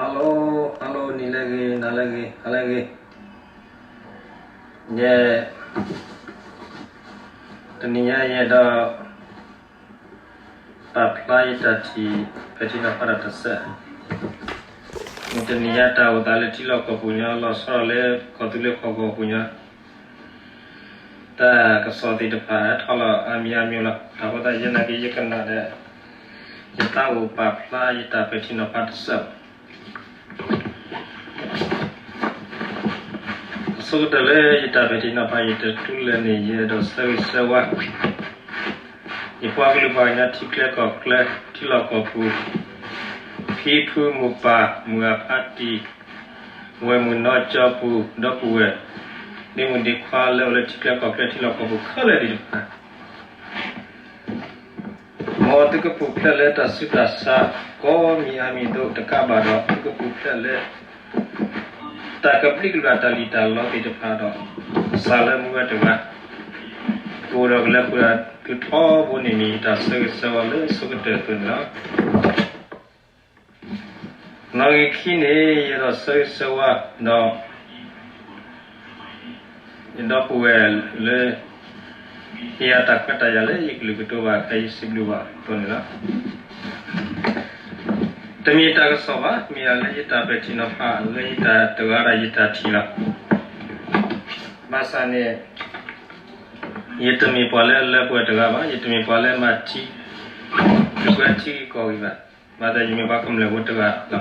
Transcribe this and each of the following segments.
Hello, hello, နံၤလၢအဂ့ၤ, နၤလၢအဂ့ၤ, ဟါလၢအဂ့ၤ, ယဲ, တနံၤညါယဲဒီး ပာ်ဖျါယတၢ်ထံၣ် ပဲာ်ထံနီၤဖးတၢ်တစဲး, မုၢ်တနံၤညါတၢ်အိၣ်သးလၢထံလီၢ်ကီၢ်ပူၤညီ လီၤဆီလီၤလၢကီၢ်သူလ့ၤဟီၣ်ကဝီၤပူၤညီ တၢ်ကစီၣ်သ့ၣ်တဖၣ်ဟဲထီၣ်လီၤအါမံၤအါမံၤလီၤ. အဃိသတးယဲနာ်က့ ယကနၣ်ဒီး ယသးအိၣ်ပာ်ဖျါယတၢ်ပဲာ်ထံနီၤဖးတစဲးလီၤ. အဆိကတၢၢ်လၢယတၢ်ပဲာ်ထံနီၤဖး ယတၢ်ထူလၢာ်န့ၣ် ယအဲၣ်ဒိးဆၢဂ့ၤဆၢဝါ ယပှၤကလုာ်ပှၤကညီထံချၢကီၢ်ချၢ ထံလီၢ်ကီၢ်ပူၤ, ဖံဖုမိၢ်ပၢ် မုၢ်အဖါတံၢ်, ဝဲၢ်မုၢ်နီၢ်ကၠီပူၤ ဒီပုၢ်ဝဲၢ် ဒ့မုၣ်ဒ့ခွါလၢအိၣ်လၢထံချၢကီၢ်ချၢ ထံလီၢ်ကီၢ်ပူၤခဲလၢာ်သ့ၣ်တဖၣ် မ်သုကပူၤဖျဲးလၢတၢ်ဆူးတၢ်ဆါ ကိးမံၤအါမံၤအသိး တကးဘၣ်ဒီး သုကပူၤဖျဲးလၢ တၢ်ကဘျံးကဘျၣ်တၢ်လံၣ်တၢ်လီသ့ၣ်တဖၣ်ဒီး ကစၢ်လၢမူဝဲတဂၤ ကအိၣ်ဒီးကလဲၤပှၤတုၤထီဘိန့ၣ်န့ၣ် ယတၢ်ဆၢဂ့ၤဆၢဝါလၢဆိကတၢၢ်အသိးန့ၣ်လီၤ. နီၣ်ဂံၢ်ခံန့ၣ် ယအဲၣ်ဒိးဆၢဂ့ၤဆၢဝါဒီး ယဒီပုၢ်ဝဲၢ်လၢ ဟ့ၣ်ယၤတၢ်ခွဲးတၢ်ယာ်လၢယကလုၢ်ကတိၤဘၣ်ခဲအံၤ စံးဘျုးဘၣ်အသိးန့ၣ်လီၤ. တမ့ၢ်တၢ်ကစီၣ်ဘၣ်, မ့ၢ်ဒၣ်လၢယတၢ်ပဲာ်ထံနီၤဖး လၢယတၢ်တဂၤဒီးယတၢ်ထံၣ်လီၤ. ဘၣ်ဆၣ်န့ၣ် ယတမ့ၢ်ပှၤလၢအလၢပှဲၤတဂၤဘၣ်, ယတမ့ၢ်ပှၤလၢမၤထံ တကွဲထံကီၢ်ဂံၢ်ဘၣ်, ဘၣ်ဆၣ်ယမ့ၢ်ပှၤကမျၢၢ်ဖိတဂၤလီၤ.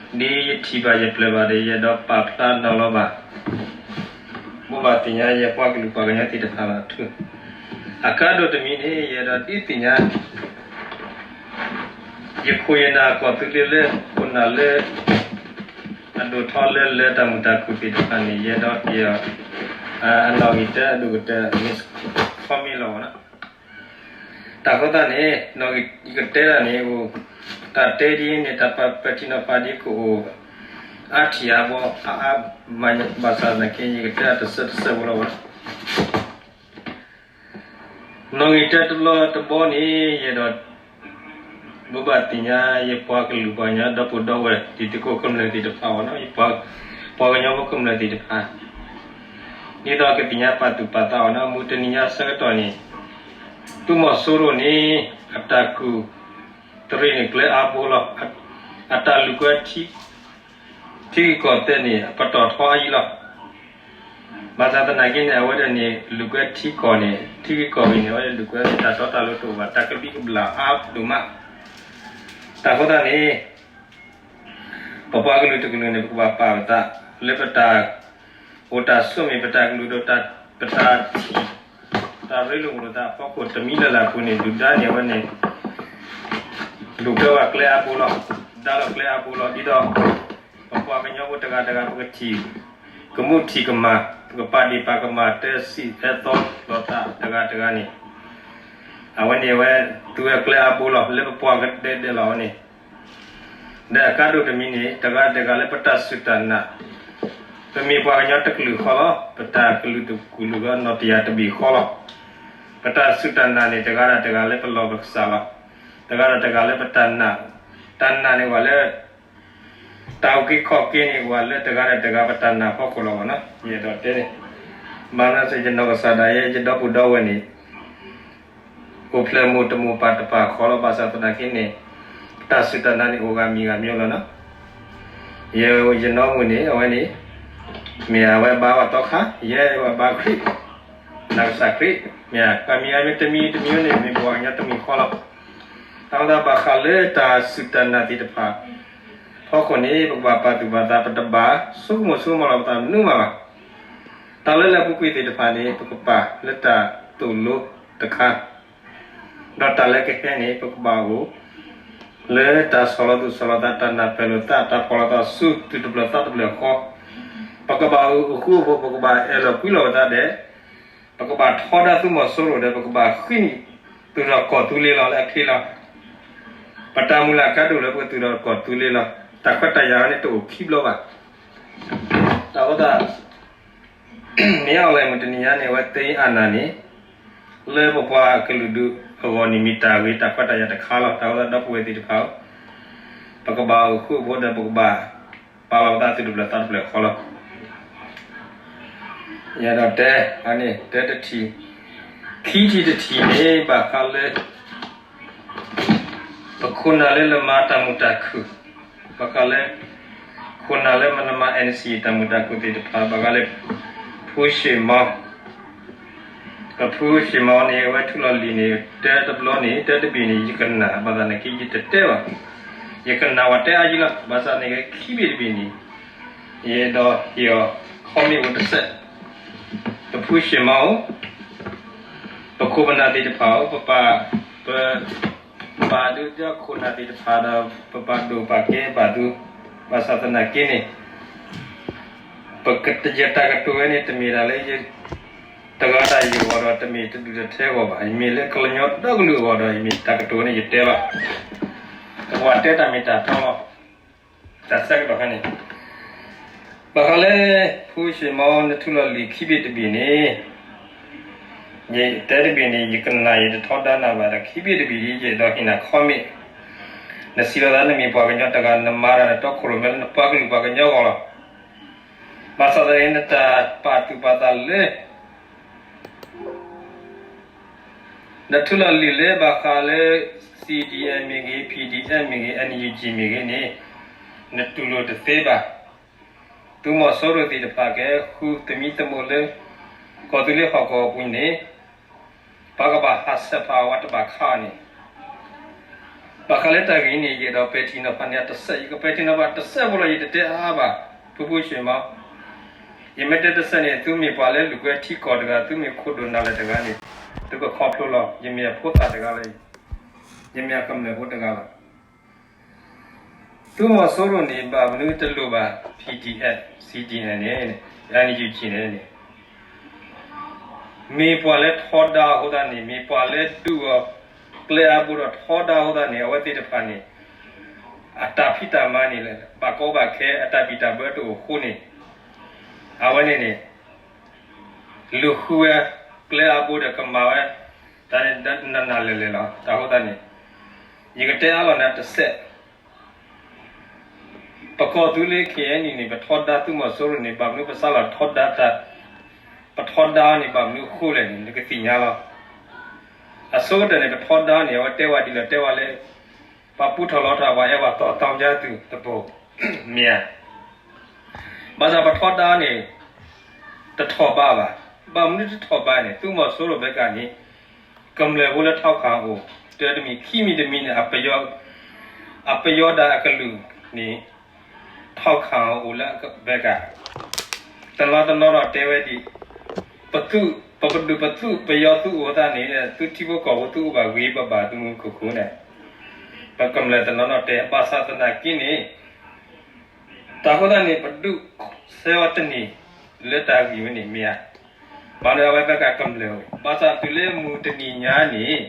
ဒ်ယထံၣ်ဘၣ်ယပျၢ်ဘၣ်ဒီး ယအဲၣ်ဒိးပာ်ဖျါနီၤလီၤဘၣ် ဘိးဘၣ်သ့ၣ်ညါယပှၤကလုာ်ပှၤကညီသ့ၣ်တဖၣ်လီၤ. အကါဒိၣ်တမံၤန့ၣ် ယအဲၣ်ဒိးဒုးသ့ၣ်ညါ ယခိၣ်ယနၢ်ကီၢ်သူလ့ၤလၢ ခိၣ်နၢ်လၢ အဒိၣ်ထီလၢလၢတၢ်မုာ်တၢ်ခုၣ်သ့ၣ်တဖၣ်န့ၣ် ယအဲၣ်ဒိးက့ၤအီၤ အနီၣ်ဂံၢ်တၢအဒိၣ်ကတၢၢ် မ့ၢ်ခီမ့ၢ်လီၤဝဲလီၤ. တၢ်ဃိသတးန့ၣ် ယကတဲဒၣ်န့ၣ် တၢ်တဲဒ်အံၤန့ၣ် တၢ်ပဲာ်ထံနီၤဖးဒ်ကအိၣ် အါထံၣ်အါဘီ အါအါမး ဘၣ်ဆၣ်သနာ်က့ ယကတဲတစဲးတစဲးဖိလီၤဝဲလီၤ. နီၣ်ဂံၢ်တၢတဘျီတဘျီန့ၣ် ယအဲၣ်ဒိး ဘိးဘၣ်သ့ၣ်ညါ ယပှၤကလုာ်ပှၤကညီ ဒီပုၢ်ဒီဝဲၢ် တံၤသကိးကမျၢၢ်သ့ၣ်တဖၣ်အဂီၢ်န့ၣ် ယပှၤကညီဖိကမျၢၢ်သ့ၣ်တဖၣ် ဒ်သိးကသ့ၣ်ညါပာ်သူၣ်ပာ်သးအီၤန့ၣ် မုၢ်တနံၤညါဆၢကတီၢ်န့ၣ် သုးမီၤစိရိၤန့ၣ် အတၢ်ကူၣ်တရံးန့ၣ် ကျဲအါဘိလီၤ. အတၢ်လူၤကွဲ ထံဂ့ၢ်ကီၢ်သဲးန့ၣ် အပတီၢ်ထီအါယံၤလီၤ. ဘၣ်ဆၣ်သနာ်က့န့ၣ် အဝဲဒၣ်န့ၣ် လူၤကွဲထံကီၢ်န့ၣ် ထံဂ့ၢ်ကီၢ်ဂ့ၢ်န့ၣ် အဝဲဒၣ်လူၤကွဲတၢ်တီတၢ်လိၤတအိၣ်ဘၣ် တၢ်ကဘျံးကဘျၣ်အါဒိၣ်မး. တၢ်ဃိသတးန့ၣ် ပပှၤကလုာ်တကလုာ်န့ၣ် ပကဘၣ်ပာ်ပသး လၢပတၢ်အိၣ်တၢ်ဆိးမ့ၢ် ပတၢ်ကလုာ်ဒိၣ် ပတၢ်ထံၣ် တၢ်ရ့လိာ်မုာ်လိာ်သးအဖီခိၣ်တမံၤလၢ်လၢ်အပူၤန့ၣ် ဒုၣ်ဒါန့ၣ် အဝဲန့ၣ် လူၤကွဲဝဲကျဲအါဘိလီၤ. ဒါလီၤကျဲအါဘိလီၤ. ဒ်သိး ပပှၤကညီဖိတဂၤတဂၤ ပကထံၣ် ကမူထံၣ်ကမၣ် ပကပာ်ဒ့ၣ်ပာ်ကမၣ် တဲစံးဟဲသီလိာ်သးတဂၤတဂၤန့ၣ် အဝဲန့ၣ်အဝဲ သူဝဲကျဲအါဘိလီၤ. လၢပပှၤကဒဲကဒဲလီၤအဝဲန့ၣ် ဒီးအကါဒိၣ်တမံၤန့ၣ် တဂၤတဂၤလၢပတၢ်စူၢ်တၢ်နာ် ပမ့ၢ်ပှၤကညီတကလုာ်ဃီလီၤ. ပတၢ်ကလုာ်တကလုာ်လီၤ နီၢ်တယၢ်တဘ့ၣ်ဃီလီၤ. ပတၢ်စူၢ်တၢ်နာ်န့ၣ် တဂၤဒီးတဂၤလၢပလီၢ်ပကစၢ်လီၤ. တဂၤဒီးတဂၤလၢပတၢ်နာ် တၢ်နာ်န့ၣ်ဝဲလၢ တၢ်အုၣ်က့ၤခီၣ်က့ၤန့ၣ် ဝဲလၢတဂၤဒီးတဂၤပတၢ်နာ်ဖီခိၣ်လီၤဝဲနီၤ. ယအဲၣ်ဒိးတဲန့ၣ် ဘၣ်မနုၤစ့ၢ် ယနီၢ်ကစၢ်ဒၣ်ယဲ ယဒီပုၢ်ဒီဝဲၢ်န့ၣ် အိၣ်ဖျဲၣ်မိၢ်တမိၢ်ပၢ်တပၢ်ဃီလီၤ. ဘၣ်ဆၣ်သနာ်က့န့ၣ် တၢ်စူၢ်တၢ်နာ်န့ၣ်အိၣ်ဂၤမံၤဂၤမံၤလီၤနီၤ. ယဲ ယနီၢ်မုၣ်န့ၣ် အဝဲန့ၣ် မ့ၢ်အဝဲဘါဝဲတီခါ ယဲအဝဲဘါခရံာ် နၢ်ကစၢ်ခရံာ် မ့ၢ်ပှၤမံၤဂၤမံၤတမံၤတမံၤန့ၣ် မ့ၢ်ပှၤကညီတမံၤဃီလီၤ. တၢ်ဝဲဒၣ်ဘၣ်ဃးလၢတၢ်စူၢ်တၢ်နာ်သ့ၣ်တဖၣ် ဖီခိၣ်န့ၣ် ပကဘၣ်ပာ်သူၣ်ပာ်သး ပတဘၣ်ဆိကမိၣ်ဆိကမးလီၤပသးမနုၤမးဘၣ်. တၢ်လၢလၢအပူၤကွံာ်သ့ၣ်တဖၣ်န့ၣ် ပကပာ်လၢတၢ်သိၣ်လိတခါ ဒီးတၢ်လၢကဟဲန့ၣ် ပကဘၣ်အိၣ် လၢတၢ်ဆီၣ်လီၤသူၣ်ဆီၣ်လီၤသး တၢ်နၢ်ပၢၢ်လိာ်သး တၢ်ဖီၣ်လိာ်သးဆူသူၣ်တဖျၢၣ်သးတဖျၢၣ်ဃီ, ပကဘၣ်အိၣ်ဃူအိၣ်ဖိး ပကဘၣ်အဲၣ်လီၤကွံလီၤပသးဒီး ပကဘၣ်ထီဒါသုးမီၤစိရိၤဒီး ပကဘၣ်ဃ့နံၣ် သုးဒီးကီၢ်သူလ့ၤလီၤလၢအချ့လီၤ. ပတၢ်မုၢ်လၢ်ကါဒိၣ်လၢပကသုးဒီးကီၢ်သူလ့ၤလီၤ. တၢ်ခွဲးတၢ်ယာ်ဝဲန့ၣ်တအိၣ်ခံဘျီဘၣ်. တၢ်ဃိသတး မ့ၢ်အီၤလဲၣ် မုၢ်တနံၤညါန့ၣ် အဝဲသ့ၣ်အနၢ်န့ၣ် လၢပပှၤကလုာ်ဒူၣ်အဂီၢ်န့ၣ် မ့ၢ်တၢ်ဂ့ၤတၢ်ခွဲးတၢ်ယာ်တခါလီၤ. တၢ်ဃိသတးဒီပုၢ်ဝဲၢ်သ့ၣ်တဖၣ်ဧၢ, ပကဘၣ်အိၣ်ဃူအိၣ်ဖိးဒီး ပကဘၣ်ပာ်လီၤပသးသူၣ်တဖျၢၣ်သးတဖျၢၣ်ဃီလီၤ. ယအဲၣ်ဒိးတဲ အန့ၣ် တဲတထံၣ်, ခံထံၣ်တထံၣ်န့ၣ် ဘၣ်ဃးလၢ ပခိၣ်နၢ်လၢလၢမၤတၢ်မုာ်တၢ်ခုၣ်, ဘၣ်ဃးလၢ ခိၣ်နၢ်လၢမၤနမၤ NCA တၢ်မုာ်တၢ်ခုၣ်သ့ၣ်တဖၣ် ဘၣ်ဃးလၢ ဖူစ့ၣ်မီၤ ပဖူစ့ၣ်မီၤန့ၣ် အဝဲထူလီၤလံာ်န့ၣ် တဲတဘျီန့ၣ် တဲတဘ့ၣ်န့ၣ် ယကနၣ် ဘၣ်ဆၣ်သနာ်က့ ယတတဲဘၣ်. ယကနၣ်ဝဲတဲအါယံလီၤ. ဘၣ်ဆၣ်န့ၣ် ခံဘ့ၣ်တဘ့ၣ်န့ၣ် ယအဲၣ်ဒိးဟ့ၣ်အီၤ comment အိၣ်တစဲး, ပဖူစ့ၣ်မီၤဧိၤ, ပခိၣ်ပနၢ်သ့ၣ်တဖၣ်ဧိၤ, ပပာ်ဒုးဒီးခိၣ်နၢ်သ့ၣ်တဖၣ်ဒီး ပပာ်ဒိၣ်ပာ်ကဲဘၣ်သု, ဘၣ်ဆၣ်သနာ်က့န့ၣ် ပကတယတၢ်ကတိၤဝဲန့ၣ် တမ့ၢ်ဒၣ်လၢ တဂၤဒၣ်ယဂီၢ်ဒီး တမ့ၢ်တဒူၣ်တထဲဂီၢ်ဘၣ်. ယမ့ၢ်လၢကညီဒီကလုာ်အဂီၢ်ဒီး ယမ့ၢ်တၢ်ကတိၤန့ၣ် ယတဲလီၤ. ပကဘၣ်တဲတၢ်မ့ၢ်တၢ်တီလီၤ. တၢ်ဆၢကတီၢ်ဖဲန့ၣ် ဘၣ်ဃးလၢ ဖူစ့ၣ်မီၤ နထူလီၤလံာ်ခံဘ့ၣ်တဘ့ၣ်န့ၣ် ယတဲတဘ့ၣ်န့ၣ် ယကနၣ် ယတထီဒါနၤဘၣ်ဒီး ခံဘ့ၣ်တဘ့ၣ်အံၤ ယအဲၣ်ဒိးဟ့ၣ်နၤ comment. နစံးလီၤသး နမ့ၢ်ပှၤကညီတဂၤ နမၤတၢ်နတီခိၣ်ရိၣ်မဲလၢနပှၤကလုာ်ပှၤကညီအဂီၢ်လီၤ. ဘၣ်ဆၣ်သနာ်က့ နတၢ်ပာ်သူၣ်ပာ်သးလၢ နထူလီၤလံာ်လၢဘၣ်ဃးလၢ CDM မ့ၢ်ဂ့ၤ, PDF မ့ၢ်ဂ့ၤ, NUG မ့ၢ်ဂ့ၤန့ၣ် နတူၢ်လိာ်တသ့ဘၣ်. သုးမီၤစိရိၤသ့ၣ်တဖၣ်ကဲ ဃုသမံသမိးလၢ ကီၢ်သူလ့ၤဟီၣ်ကဝီၤပူၤန့ၣ် ပှၤကဘၣ်ဟးဆှဲးဖးအီၤ ဝဲတဘၣ်ခးအီၤန့ၣ် ဘၣ်ဃးလၢတၢ်ဂ့ၢ်န့ၣ် ယအဲၣ်ဒိးပဲာ်ထံနီၤဖးန့ၢ်တစဲး, ယကပဲာ်ထံနီၤဖးတစဲးဖိလီၤ ယတတဲအါဘၣ်, ဖူဖူစ့ၣ်မီၤ, ယမ့ၢ်တဲတစဲးန့ၣ် သုမ့ၢ်ပှၤလၢလုၢ်ကွဲထံကီၢ်တဂၤ, သုမ့ၢ်ခိၣ်ဒိၣ်နၢ်လၢာ်တဂၤန့ၣ် သုကခီဖျိလီၤ. ယမ့ၢ်အဖိသၣ်တဂၤလီၤ, ယမ့ၢ်အကမျၢၢ်ဖိတဂၤလီၤ. သုးမီၤစိရိၤန့ၣ် ဘၣ်မနုၤတလိၣ်ဘၣ် PDF, CDM န့ၣ်, NUG န့ၣ်န့ၣ် မ့ၢ်ပှၤလၢထီဒါအဃိသတးန့ၣ်, မ့ၢ်ပှၤလၢဒုးအီၤကျဲအါဘိဒီးထီဒါအဃိသတးန့ၣ်, အဝဲသ့ၣ်တဖၣ်န့ၣ် အတၢ်ဖံးတၢ်မၤန့ၣ် ဘၣ်ကီဘၣ်ခဲ အတၢ်ဘံၣ်တၢ်ဘၢတအိၣ်အဃိန့ၣ်, အဝဲန့ၣ်န့ၣ် လူၤဃုဝဲကျဲအါဘိဒီးကမၤဝဲ တၢ်နးနးလဲၢ်လဲၢ်လီၤ. တၢ်အဃိသတးန့ၣ် ယကတဲအါလီၤနၤတစဲး ပကီၢ်သူလ့ၤ KNU န့ၣ် ပထီဒါသုးမီၤစိရိၤန့ၣ် ဘၣ်မနုၤပစးလီၤထီဒါတၢ်, ပထီဒါအီၤန့ၣ် ဘၣ်မနုၤအဃိလဲၣ်န့ၣ် နကသ့ၣ်ညါလီၤ. အဆိကတၢၢ်န့ၣ် ပထီဒါအီၤန့ၣ် အဝဲတဲဝဲဒ်လဲၣ်, တဲဝဲလၢ ပှၤပူထီၣ်လီထီၣ် ပှၤအဲၣ်ပှၤတီတီကါသုးတပိၤ မ့ၢ်ဧါ. ဘၣ်ဆၣ်ပထီဒါအီၤန့ၣ် တထီၣ်ဘးဘၣ်. ဘၣ်မနုၤတထီၣ်ဘးန့ၣ် သုးမီၤစိရိၤဘဲကၣ်န့ၣ် ကမျၢၢ်ဖိလၢထီၣ်ခၣ်အိၣ် တၢ်တမံၤခံမံၤတမံၤန့ၣ် အပယီၤဒၣ်အကလုာ်န့ၣ် ထီၣ်ခၣ်အိၣ်လၢအဘဲကၣ်, တနီၤတနီၤဒီးတဲဝဲဒ်အံၤ, ပသုး, ပပဒုၣ်ပသုး ပယီၤသုးအိၣ်သးန့ၣ် သုထံဖိကီၢ်ဖိသုအိၣ်ဘၣ်ဂ့ၤဘၣ်ဘၣ် သုမုာ်မုာ်ခုၣ်ခုၣ်န့ၣ်, ပကမျၢၢ်တနီၤနီၤတဲ ဘၣ်ဆၣ်သနာ်က့န့ၣ် တၢ်အဃိသတးန့ၣ် ပဒုးဆၢအီၤတန့ၢ်လၢတၢ်ဂ့ၢ်ဝဲန့ၣ်မ့ၢ်ဧါ. ဘၣ်ဒီးအဝဲဘဲကၣ်ကမျၢၢ်အိၣ်, ဘၣ်ဆၣ်တုၤလၢမုၢ်တနံၤညါန့ၣ်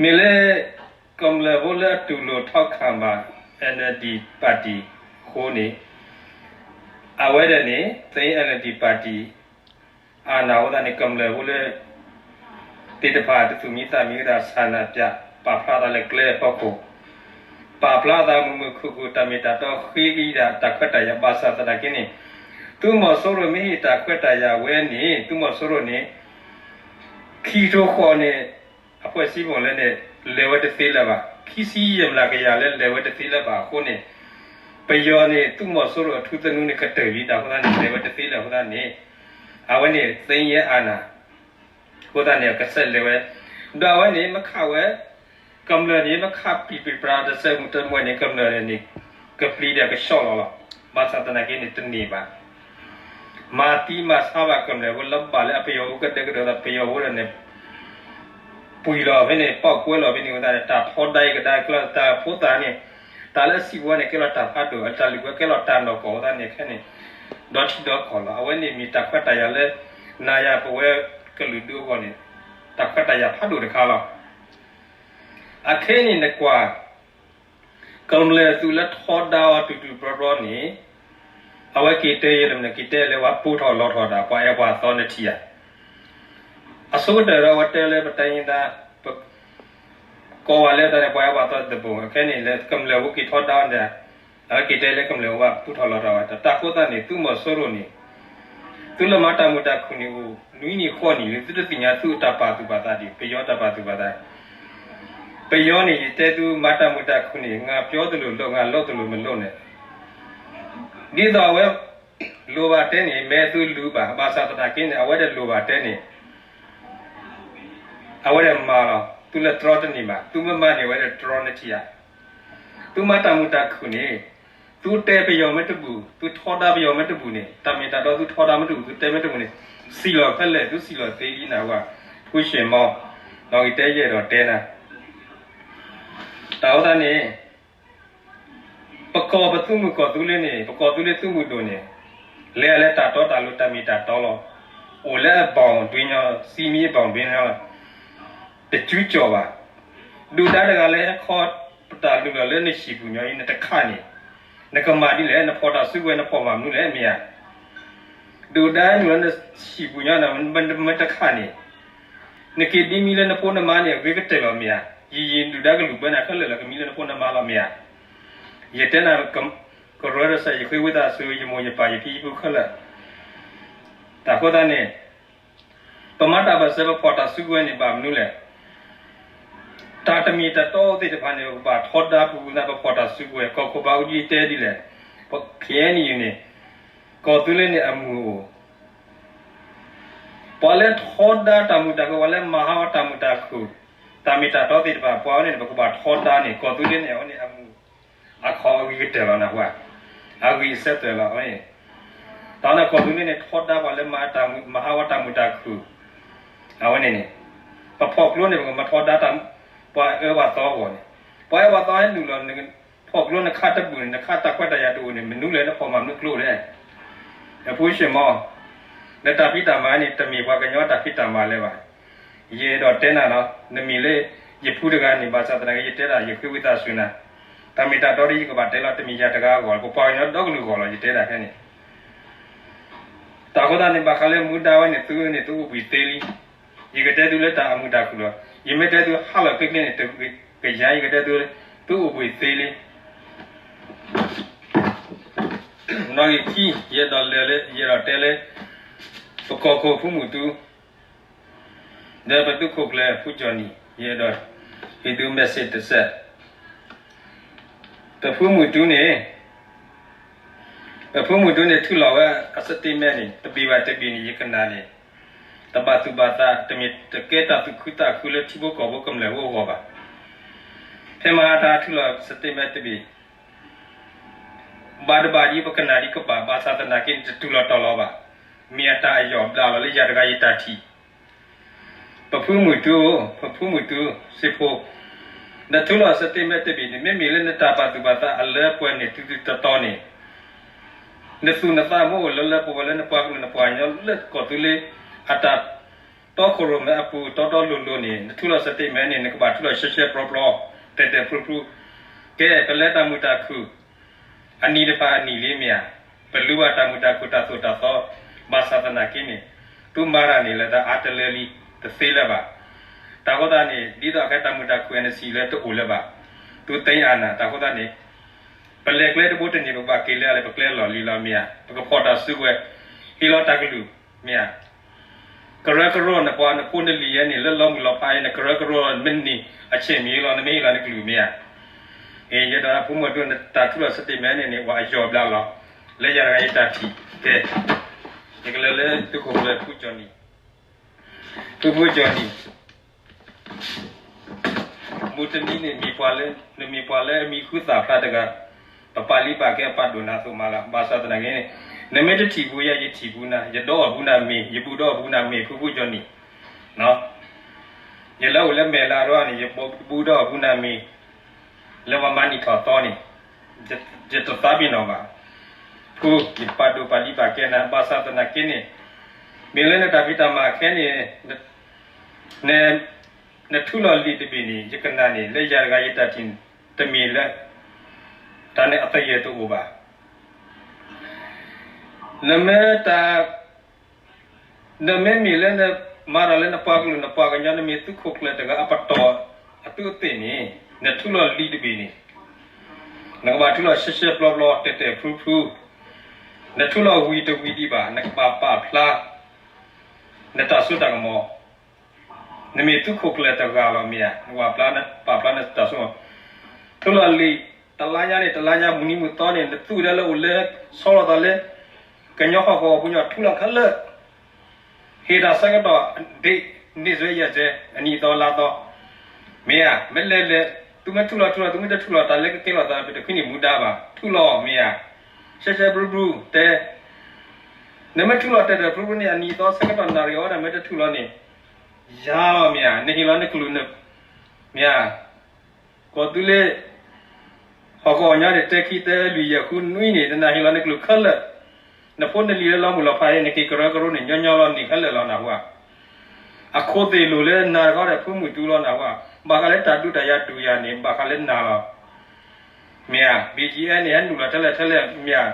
မ့ၢ်လၢ ကမျၢၢ်ဖိလၢအတူၢ်လိာ်ထီၣ်ခၣ်ဘၣ် NLD party အဃိန့ၣ်, အဝဲဒၣ်န့ၣ် သ့ NLD party အနၢ်ဟူသးန့ၣ် ကမျၢၢ်ဖိလၢ သ့ၣ်တဖၣ်တသူၣ်မံသးမံသး ဆန္ဒပြ ပာ်ဖျါသးလၢကျဲအဖီခိၣ်, ပာ်ဖျါသးမုာ်မုာ်ခုၣ်ခုၣ် တၢ်မ့ၢ်တၢ်တီဃ့ကယံၤဒၣ် တၢ်ခွဲးတၢ်ယာ် ဘၣ်ဆၣ်သနာ်က့န့ၣ် သုးမီၤစိရိၤမ့ၢ်ဟ့ၣ်တၢ်ခွဲးတၢ်ယာ်ဝဲန့ၣ် သုးမီၤစိရိၤန့ၣ် ခံကထိဃိးန့ၣ် အဖှဲးစံမီၣ်လဲၣ်န့ၣ် လဲၤဝဲတသ့လၢၤဘၣ်. ခံဆံယဲၢ်မျးကယၤလၢလဲၤဝဲတသ့လၢၤဘၣ်အဃိန့ၣ်, ပယီၤန့ၣ် သုးမီၤစိရိၤအထူသနူန့ၣ် ကတၢၢ်လံတၢ်အဃိသတးန့ၣ် လဲၤဝဲတသ့လၢၤအဃိသတးန့ၣ်, အဝဲန့ၣ် သ့ယဲအနၢ် အဃိသတးန့ၣ် အကဆဲးလဲၤဝဲ, ဒီးအဝဲန့ၣ် မ့ၢ်ခးဝဲ ကမျၢၢ်န့ၣ် မ့ၢ်ခးပျံၤပျံၤပြးတစဲးမုၢ်တမွဲန့ၣ် ကမျၢၢ်န့ၣ် ကပျံၤဒီးကဆှီလီၤလီၤ. ဘၣ်ဆၣ်သနာ်က့န့ၣ် တန့ၢ်ဘၣ်. မၤသံမၤဆါဘၣ်ကမျၢၢ်ဖိလၢဘၣ်လၢအပယီၤဖိကဒဲကဒဲဒီး ပယီၤဖိဒီးန့ၣ် ပှံာ်လီၤဖဲန့ၣ် ပီၣ်ကွဲလီၤဖဲန့ၣ်ဝဲသတးန့ၣ် တၢ်ထီဒါအံၤကဒါက့ၤလီၤ တၢ်ဖိသၣ်န့ၣ် တၢ်လၢအစံးပဝဲန့ၣ် ကဲလီၤတၢ်ဖးဒိၣ် တၢ်လုၢ်ဝဲကဲလီၤတၢ်နီၢ်ကီၢ်ဝဲသတးန့ၣ် ခဲန့ၣ် ဒီထံဒီကီၢ်လီၤ. အဝဲန့ၣ်မ့ၢ်တၢ်ခွဲးတၢ်ယာ်လၢ နၤယၤပဝဲကလုာ်ဒူအဂီၢ်န့ၣ် တၢ်ခွဲးတၢ်ယာ်ဖးဒိၣ်တခါလီၤ. အခဲအံၤန့ၣ်နကွၢ် ကမျၢၢ်သုးလၢထီဒါအီၤတုၤတုၤပြီပြီန့ၣ် အဝဲက့ၤတဲယဲလၢမနုၤ က့ၤတဲလၢပှၤပူထီၣ်လီထီၣ်ဒၣ် ပှၤအဲၣ်ပှၤသီနထံၣ်ဧါ. အဆိကတၢၢ်ဒီးအဝဲတဲလၢပတၢ်ယံၤဒၣ် ပ ကိးဝဲလၢတၢ်န့ၣ် ပှၤအဲၣ်ပှၤသီတဘိ ခဲန့ၣ်လၢကမျၢၢ်ဖိက့ၤထီဒါန့ၣ်, အဝဲက့ၤတဲလၢကမျၢၢ်ဖိဘၣ်ပူထီၣ်လီၤတီၤဝဲ တၢ်ဃိသတးန့ၣ် သုးမီၤစိရိၤန့ၣ် သုလၢမၤတၢ်မုာ်တၢ်ခုၣ်န့ၣ်အိၣ် နွံနံၣ်ဃိးနံၣ်လၢ သုတသ့ၣ်ညါသုတၢ်ပာ်သူၣ်ပာ်သးဒံး ပယီၤတၢ်ပာ်သူၣ်ပာ်သး, ပယီၤန့ၣ် ယတဲသုမၤတၢ်မုာ်တၢ်ခုၣ်န့ၣ် ငါပြောသလိုလုပ် ငါလုပ်သလိုမလုပ်န့ၣ် ဒ်သိးအဝဲ လိၣ်ဘၣ်တဲန့ၣ် မဲာ်သုလူၤဘၣ် ဘၣ်ဆၣ်သနာ်က့န့ၣ် အဝဲဒၣ်လိၣ်ဘၣ်တဲန့ၣ် အဝဲဒၣ်မၤလီၤ သုလၢတြီတန့ၢ်ဘၣ် သုမ့ၢ်မၤန့ၣ် အဝဲဒၣ်တြီနထံၣ်ဧါ. သုမၤတၢ်မုာ်တၢ်ခုၣ်န့ၣ် သုတဲပယီၤမ့ၢ်တဘူၣ် သုထီဒါပယီၤမ့ၢ်တဘူၣ်န့ၣ် တၢ်မ့ၢ်တၢ်တီသုထီဒါမ့ၢ်တဘူၣ် သုတဲမ့ၢ်တဘူၣ်န့ၣ် စံၣ်လီၤခဲလၢာ် သုစံၣ်လီၤသ့လံနၤဝဲ ဖုၣ်ဆ့ၣ်မီၢ် နီၣ်ဂံၢ်တဲယဲၢ်ဒီးတဲနၤ တၢ်အိၣ်သးန့ၣ် ပကီၢ်ပသုးမုၢ်ကီၢ်သူလ့ၤန့ၣ် ပကီၢ်သူလ့ၤသုးမုၢ်ဒိၣ်န့ၣ် လဲၤလၢတၢ်တီတၢ်လိၤတၢ်မ့ၢ်တၢ်တီလီၤ. အိၣ်လၢအဘီၣ်ဒွံညီ စံမံအဘီၣ်ဒွံညီလီၤ. တကၠူကၠီၣ်ဘၣ်. ဒုၣ်ဒါတဂၤလၢဟဲခီပတၢ်လုၢ်လီၤလၢနဟံၣ်ပူၤညီအံၤ နတခးန့ၣ် နကမၤဒ်လဲၣ် နဖီၣ်တၢ်စုကဝဲၤ နဖီၣ်မၤမနုၤလဲၣ်မ့ၢ်ဧါ. ဒုၣ်ဒါနုာ်လီၤနဟံၣ်ပူၤညီနမ့ၢ်တခးန့ၣ် နက့ၤဒ်မံလၢနဖိနမါန့ၣ် အဂ့ၤကတၢၢ်လီၤမ့ၢ်ဧါ. ယံာ်ယံာ်ဒုၣ်ဒါကလူၢ်ဘၢနၤခဲလၢာ်လီၤ ကမံလၢနဖိနမါလီၤမ့ၢ်ဧါ. ယတဲနၤ ကရၢတစဲး ယဃ့ဝံသးစူၤ ယမိၢ်ယပၢ်ယဖံယဖုခဲလၢာ်. တၢ်ဃိသတးန့ၣ် ပမၤတၢ်ဘၣ်စဲး ပဖီၣ်တၢ်စုကဝဲၤန့ၣ် ဘၣ်မနုၤလဲၣ်. တၢ်တမ့ၢ်တၢ်တီသ့ၣ်တဖၣ်န့ၣ် ပကဘၣ်ထီဒါပူၤ ပဖီၣ်တၢ်စုကဝဲၤ ကီၢ်ခိၣ်ဘးအူကၠံတဲဒ်လဲၣ်. ပ ခ့ၣ်အဲၣ်ယူၣ်န့ၣ် ကီၢ်သူလ့ၤန့ၣ်အမုၢ်အိၣ် ပှၤလၢထီဒါတၢ်မုာ်တၢ်ခုၣ် ပှၤလၢမၤဟးဂီၤတၢ်မုာ်တၢ်ခုၣ် တၢ်မ့ၢ်တၢ်တီသ့ၣ်တဖၣ် ပှၤဝဲန့ၣ် ပကဘၣ်ထီဒါန့ၣ် ကီၢ်သူလ့ၤန့ၣ် အဝဲန့ၣ်အမုၢ် အခီအဂံၢ်ကတၢၢ်လီၤနၢ်ဟူဧါ. အဂံၢ်အစဲးသွဲၣ်လီၤအဝဲန့ၣ်. တၢ်န့ၣ်ကီၢ်သူလ့ၤန့ၣ် ထီဒါပှၤလၢမၤတၢ်မုာ် မၤဟးဂီၤတၢ်မုာ်တၢ်ခုၣ် အဝဲန့ၣ်န့ၣ် ပဖီၣ်ကျိန့ၣ် ပကမၤထီဒါတၢ် ပှၤအၢပှၤသီအဂီၢ်န့ၣ် ပှၤအၢပှၤသီဟဲနုာ်လီၤ ဖီၣ်ကျိနခးတဘူၣ်န့ၣ် နခးတၢ်ခွဲးတၢ်ယာ်တအိၣ်န့ၣ် မနုၤလဲၣ် နဖီၣ်မၤမနုၤကျိလဲၣ်. နဖုၣ်ဆ့ၣ်မီၢ် နတၢ်ဖံးတၢ်မၤန့ၣ် တမ့ၢ်ပှၤကညီတၢ်ဖံးတၢ်မၤလၢၤဘၣ်. ယအဲၣ်ဒိးတဲနၤလီၤ နမ့ၢ်လၢ ယဖုတဂၤန့ၣ် ဘၣ်ဆၣ်သနာ်က့ ယတဲဒၣ် ယဃ့ဝံသးစူၤနၤ တၢ်မ့ၢ်တၢ်တီဒ်ယကဘၣ်တဲလီၤ တမ့ၢ်ယၤတဂၤအဂီၢ် ပပှၤကညီဒီကလုာ်အဂီၢ်လီၤ ယတဲဒၣ်ဖဲန့ၣ် တၢ်ဃိသတးန့ၣ် ဘၣ်ဃးလၢမူဒါဝဲန့ၣ် သုန့ၣ် သုအိၣ်ဘှံးသ့လံ. ယကတဲသုလၢတၢ်အမုာ်တၢ်ခုၣ်လီၤ. ယမ့ၢ်တဲသုဟါလီၤကျ့ကျ့န့ၣ် တကယၤ ယကတဲသု သုအိၣ်ဘှံးသ့လံ. နီၣ်ဂံၢ်ခံ ယအဲၣ်ဒိးလဲၤလၢ ယအဲၣ်ဒိးတဲလၢ ပကီၢ်ခိၣ်ဖုမုၢ်တူ ဒီးပသုးခိၣ်ကျၢၢ်ဖုကၠီၣ်နံၣ် ယအဲၣ်ဒိး ဟ့ၣ်သု message တစဲး ပဖုမုၢ်တူန့ၣ် ပဖုမုၢ်တူန့ၣ် ထုးလီၤဝဲအ statement န့ၣ် တဘ့ၣ်ဘၣ်တဘ့ၣ်န့ၣ် ယကနၣ်န့ၣ် တဘၣ်သူၣ်ဘၣ်သး တမ့ၢ်တကဲတၢ်သူၣ်ခုသးခုလၢထံဖိကီၢ်ဖိကမျၢၢ်ဖိအဂီၢ်ဘၣ်. ဖဲမဟါတၢ်ထုးလီၤ statement တဘ့ၣ် ဘၣ်တဘၣ်ဒ်ပကနၣ်ဒ်ကဘၣ် ဘၣ်ဆၣ်သနာ်က့န့ၣ် တတူၢ်လီၤတီၤလီၤဘၣ်. မ့ၢ်အတၢ်အယီၢ်ဘျးလီၤလၢယၤတဂၤယတၢ်ထံၣ် ပဖုမုၢ်တူဧၢ, ပဖုမုၢ်တူစ့ဖိ, နထုးလီၤ statement တဘ့ၣ်န့ၣ် မ့မ့ၢ်လၢနတၢ်ပာ်သူၣ်ပာ်သးအလၢပှဲၤန့ၣ် တုၤတုၤတီတီန့ၣ် နသူၣ်နသးမ့ၢ်အိၣ်လၢလၢပှဲၤပှဲၤလၢနပှၤကလုာ်နပှၤကညီလၢကီၢ်သူလ့ၤအတၢ်တီခိၣ်ရိၣ်မဲအပူၤ တီတီလိၤလိၤန့ၣ် နထုးလီၤ statement န့ၣ် နကဘၣ်ထုးလီၤ ရှဲရှဲပျီပျီ, တဲာ်တဲာ်ဖျူဖျူ, ကဲ ပလဲၤတၢ်မုာ်တၢ်ခုၣ် အနံၣ်တဖၣ်အနံၣ်လံမ့ၢ်ဧါ, ပလူၤဘၣ်တၢ်မုာ်တၢ်ခုၣ်တၢ်သိၣ်တၢ်သီ, ဘၣ်ဆၣ်သနာ်က့န့ၣ် သုမၤတၢ်န့ၣ်လၢတၢ်အါတလၢလံ, တသ့လၢၤဘၣ်. တၢ်ဃိသတးန့ၣ် ဒ်သိးအကဲတၢ်မုာ်တၢ်ခုၣ် NCA လၢတအိၣ်လၢၤဘၣ်, သုသ့အါနၢ်, တၢ်ဃိသတးန့ၣ် ပလဲၤကျဲတဘိတန့ၢ် ပကဘၣ်က့ၤလၢအလၢ ပကျဲလီၢ်လံၤလီၤမ့ၢ်ဧါ, ပကဖီၣ်တၢ်စုကဝဲၤ, ဟ့ၣ်လီၤတၢ်ကလုၢ်မ့ၢ်ဧါ. ကရၢကရိနပှၤနဖိနလံၤယဲန့ၣ် လၢလီၤမုၢ်လီၤဖးယဲန့ၣ် ကရၢကရိ မ့ၢ်နဟ့ၣ်အဆ့ၣ်မံၤလီၤ နမ့ၢ်ဟ့ၣ်လီၤနကလုၢ်မ့ၢ်ဧါ. ယဲဒီးအဖိမုၣ်ဒိၣ် နတၢ်ထုးလီၤ statement န့ၣ်န့ၣ် ပှၤအယီၢ်ဘျးလီၤ, လၢယၤတဂၤယတၢ်ထံၣ်, ကဲ, ယကလဲၤလၢသုးခိၣ်ကျၢၢ်ဖုကၠီၣ်နံၣ်, ဖုဖုကၠီၣ်နံၣ် မုၢ်တနံၤန့ၣ် မ့ၢ်ပှၤလၢ နမ့ၢ်ပှၤလၢအမံၤဃုသၣ်ဖျါတဂၤ, ပပာ်လံာ်ပာ်ကဲအပာ်ဒိၣ်နၤအသိးမးလီၤ. ဘၣ်ဆၣ်သနာ်က့န့ၣ် နမ့ၢ်တထံၣ်ပူၤယၤ ယထံၣ်ပူၤနၤ, ယဒီအီၣ်ပူၤနၤမ့ၢ်, ယဘူးဒီအီၣ်ပူၤနၤမ့ၢ် ဖုဖုကၠီၣ်နံၣ်, ယလၢအိၣ်လၢမဲာ်လးအဒိန့ၣ် ယဘူးဒီအီၣ်ပူၤနၤမ့ၢ်, လၢပှၤမၤနံၣ်ထီၣ်သီန့ၣ် ယတသးပ့ၤနီၣ်ဘၣ်. ဖု ယပာ်ဒိၣ်ပာ်လံာ်ပာ်ကဲနၤ, ဘၣ်ဆၣ်သနာ်က့န့ၣ် မ့ၢ်လၢနတၢ်ဖံးတၢ်မၤခဲန့ၣ် န နထူးလီၤလံာ်တဘ့ၣ်န့ၣ် ယကနၣ်န့ၣ် လၢယၤတဂၤယတၢ်ထံၣ်တမ့ၢ်လၢ တၢ်န့ၣ်အသယၢၢ်တအိၣ်ဘၣ်. နမ့ၢ်တၢ် နမ့မ့ၢ်လၢနမၤတၢ်လၢနပှၤကလုာ်နပှၤကညီ နမ့ၢ်သုးခိၣ်ကျၢၢ်တဂၤအပတီၢ် အသူးအသ့ၣ်န့ၣ်, နထူၣ်လီၤလံာ်တဘ့ၣ်န့ၣ်, နကဘၣ်ထူၣ်လီၤရှဲရှဲပျီပျီ တဲာ်တဲာ်ဖျူဖျူ, နထူၣ်လီၤဝံၤတဝံၤဒံးဘၣ် နကဘၣ်ပာ်ဖျါ နတၢ်စိတၢ်ကမီၤ, နမ့ၢ်သုးခိၣ်ကျၢၢ်တဂၤလီၤမ့ၢ်ဧါ, နကဘၣ်ပာ်ဖျါနတၢ်စိ, ထူၣ်လီၤလံာ် တလါညါန့ၣ် တလါညါ မုၢ်နံၤမုၢ်သီန့ၣ် နသူၣ်ဒၢလၢအိၣ်လၢ ဆီလီၤသးလၢ ကညီဟီၣ်ကဝီၤပူၤညီထူၣ်လီၤခဲလၢာ် ဟ့ၣ်တၢ်ဆၢကတီၢ် ဒ့ၣ် န့ၢ်စွဲယဲၢ်စဲ အနံၣ်သီလါသီ, မ့ၢ်ဧါ, မ့ၢ်လဲၤလဲၤ သုမ့ၢ်ထူၣ်လီၤထူၣ်လီၤ သုမ့ၢ်တထူၣ်လီၤ တၢ်လၢကကဲလီၤသး ပတခွံန့ၣ်မူဒါဘၣ် ထူၣ်လီၤမ့ၢ်ဧါ, ရှဲရှဲဘြူၤဘြူၤတဲ, နမ့ၢ်ထူၣ်လီၤတဲာ်တဲာ်ဘြူၤဘြူၤန့ၣ် အနံၣ်သီဆၢကတီၢ်နၣ်ရံၣ်အီၤဒီး မ့ၢ်တထူၣ်လီၤန့ၣ် ယၤလီၤမ့ၢ်ဧါ, နဟ့ၣ်လီၤနကလုၢ်န, မ့ၢ်ဧါ, ကီၢ်သူလ့ၤ ဟီၣ်ကဝီၤညီန့ၣ် တဲခံသၢလွံၢ်ယဲၢ်ဃုနွံန့ၣ် နနၢ်ဟ့ၣ်လီၤနကလုၢ်ခဲလၢာ်, နဖိနလံၤလၢလီမုၢ်လီၤဖးအံၤ နက့ၤကရၢကရိန့ၣ် ညီညီလီၤန့ၣ်ခဲလၢာ်လီၤနၢ်ဟူဧါ, အခိၣ်သ့ၣ်လိၣ်လၢနၤတခီဒီး ဖုမုၢ်တူလီၤနၢ်ဟူဧါ, ဘၣ်ဃးလၢတၢ်ဒုးတၢ်ယၤဒုးယၤန့ၣ် ဘၣ်ဃးလၢနၤလီၤ, မ့ၢ်ဧါ, ဘံၣ်ကၠံၣ်အဲၣ်န့ၣ် ဟဲနုာ်လီၤထဲလဲၣ်ထဲလဲၣ် မ့ၢ်ဧါ,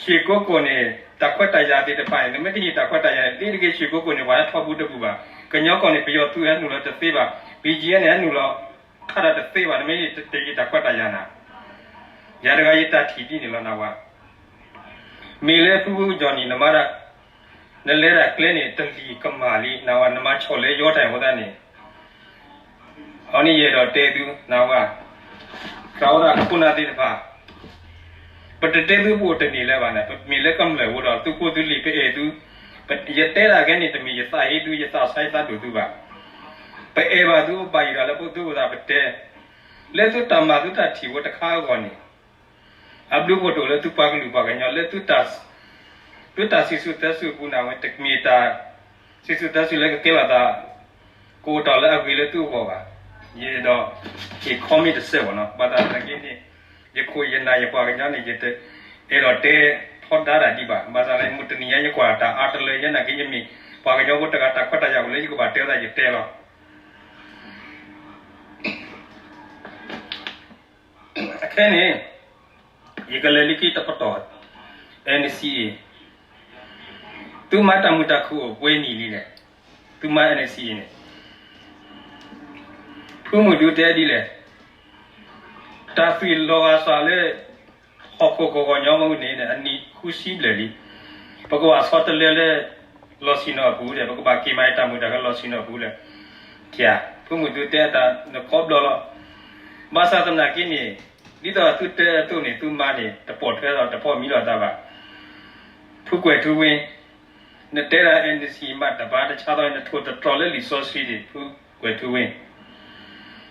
ရွှေကုက္ကိုန့ၣ် တၢ်ခွဲးတၢ်ယာ်သ့ၣ်တဖၣ်န့ၣ် နမ့ၢ်တဟ့ၣ်တၢ်ခွဲးတၢ်ယာ်န့ၣ် ဒ်တက့ၢ်ရွှေကုက္ကိုန့ၣ် ပှၤဟဲထီၣ်ဘူးတဘူးဘၣ်, ကညီကီၢ်န့ၣ် ပယီၤသုးဟဲနုာ်လီၤတသ့ဘၣ်, ဘံၣ်ကၠံၣ်အဲၣ်န့ၣ် ဟဲနုာ်လီၤ ခါဒီးတသ့ဘၣ် နမ့ၢ်တဟ့ၣ်တၢ်ခွဲးတၢ်ယာ်နၤ, ယၤတဂၤယတၢ်ထံၣ်ဒ်န့ၣ်လီၤနၢ်ဟူဧါ, မ့ၢ်လၢဖုဖုကၠီၣ်နံၣ် နမၤဒၣ်, နလဲၤဒၣ်ကျဲန့ၣ် တလံၤကမၣ်လံ နၢ်ဟူဧါ, နမၤဆီၣ်လဲၤယီၤတၢ်အံၤအဃိသတးန့ၣ် အန့ၣ်ယအဲၣ်ဒိးတဲသု နၢ်ဟူဧါ, တၢ်အိၣ်သးခိၣ်နၢ်သ့ၣ်တဖၣ် ပတတဲသုပအိၣ်တန့ၢ်လၢၤဘၣ်န့ၣ် ပမ့ၢ်လၢကမျၢၢ်အဃိဒီး သုဖိသုလံၤပအဲၣ်သု, ယတဲဒၣ်ခဲန့ၣ် တမ့ၢ်ယသးဟ့သု ယသးဆါယသးဒိၣ်သုဘၣ်, ပအဲၣ်ဘၣ်သု ပဘၣ်ယံၤဒီးလၢပသုပသးပတဲ, လၢသုတၢ်မၤသုတၢ်ထံၣ်ဖိတခါအဂီၢ်န့ၣ် အဘျုးဖှိၣ်တအိၣ်လၢသုပှၤကလုာ်ပှၤကညီလၢ သုတၢ်စံၣ်စိၤတဲစိၤအပူၤန့ၣ် အဝဲတမ့ၢ်တၢ်စံၣ်စိၤတဲစိၤလၢကကဲလီၤသး ကအိၣ်တ့ၢ်လၢအဂ့ၤလၢသုအဂီၢ်ဘၣ်. ယအဲၣ်ဒိးဟ့ၣ် comment တစဲးဘၣ်နီၤ, ဘၣ်ဆၣ်သနာ်က့န့ၣ် ယခိၣ်ယနၢ်ယပှၤကညီန့ၣ် ယတအဲၣ်ဒိးတဲထီဒါတၢ်ဒံးဘၣ်. ဘၣ်ဆၣ်လၢမုၢ်တနံၤညါ ယကွၢ်တၢ်အါတလၢ ယဲနာ်က့ ယမ့ၢ်ပှၤကညီဖိတဂၤ တၢ်ခွဲးတၢ်ယာ်အိၣ်လၢယကဘၣ်တဲအသး ယတဲလီၤ. အခဲန့ၣ် ယကလဲၤလၢခံတပတီၢ် NCA သုမၤတၢ်မုာ်တၢ်ခုၣ်အိၣ်ပှဲၤနံၣ်လံလဲၣ်. သုမၤ NCA န့ၣ် ဖုမုၢ်ဒူတဲဒ်လဲၣ်, တၢ်သွံၣ်လီၤဂာ်စှၤလၢ ဟီၣ်ခိၣ်ကဝီၤညီမအူန့ၣ် အနံၣ်ဃုဆံဘျဲၣ်လံ. ပကဘၣ်ဆီတလဲလၢ လီၤဆံၣ်နီၤအပူၤဒီး ပကဘၣ်က့ၤမၤတၢ်မုာ်တၢ်ခုၣ်လီၤဆံၣ်နီၤအပူၤလၢ ဖုမုၢ်ဒူတဲတၢ်နခီဘျီလီၤ. ဘၣ်ဆၣ်သနာ်က့န့ၣ် ဒ်သိးသုတဲအသိးန့ၣ် သုမၤန့ၣ် တပိာ်ထွဲဒီးတပိာ်မံလိာ်သးဘၣ်. ဖုကွဲၤထူဝ့ နတဲဒၣ် NCA မၤတဘၣ်တဆါသီန့ၣ် နထိၣ်သတြီၤလၢလံာ်စီဆှံဒံး ဖုကွဲၤထူဝ့.